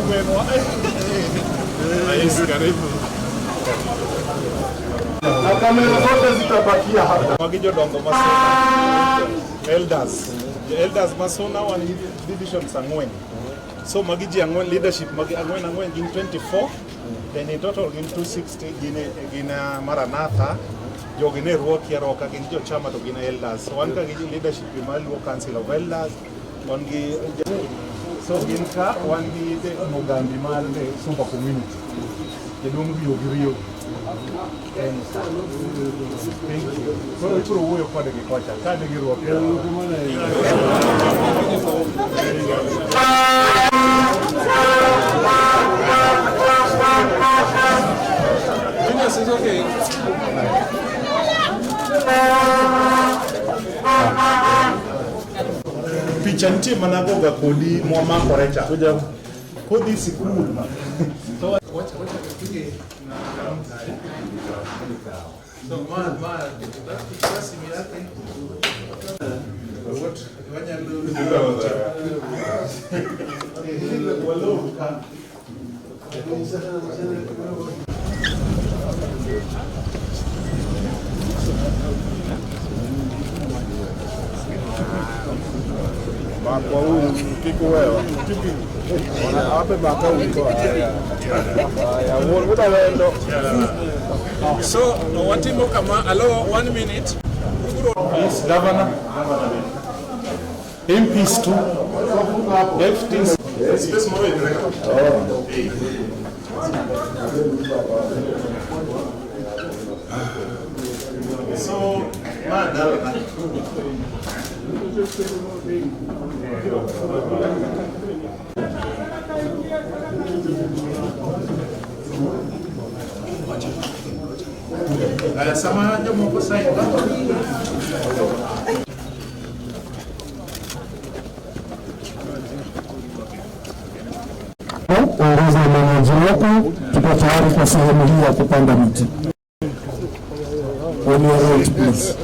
Gweng'wa. Rais, karibu. Na kamera zote zitabakia hapa. Magi jodongo ma Suna, elders. Elders ma Suna wan gi divisions ang'wen. So magi ji ang'wen leadership magi ang'wen ang'wen gin 24 then in total gin 260 gin gin uh, Maranatha jogi ne ruoki aroka gin jochama to gin elders. So wan ka gi leadership mar Luo Council of Elders wan gi so gin ka wan gi the Mugambi mar the Sumba community. Jaduong' Rio gi Rio. Thank you. Koro ibiro wuoyo kodgi kocha ka ne girwako. Venus is okay. Picha nitie mana goga kodi mwamakore cha. Kodhi sikul. To So ma ma simu yake. What wanyalo Makwa uru kik uwewa. Ape maka uru ko. Aya, wuon wuda wendo. So watimo kama alo one minute. Please, Governor. MPs too. FTs. Space moro ibreka. So ma dala. Aya, sama jomoko sign Ongoza na mwenyeji wako, tuko tayari kwa sehemu hii ya kupanda miti. On your right, please.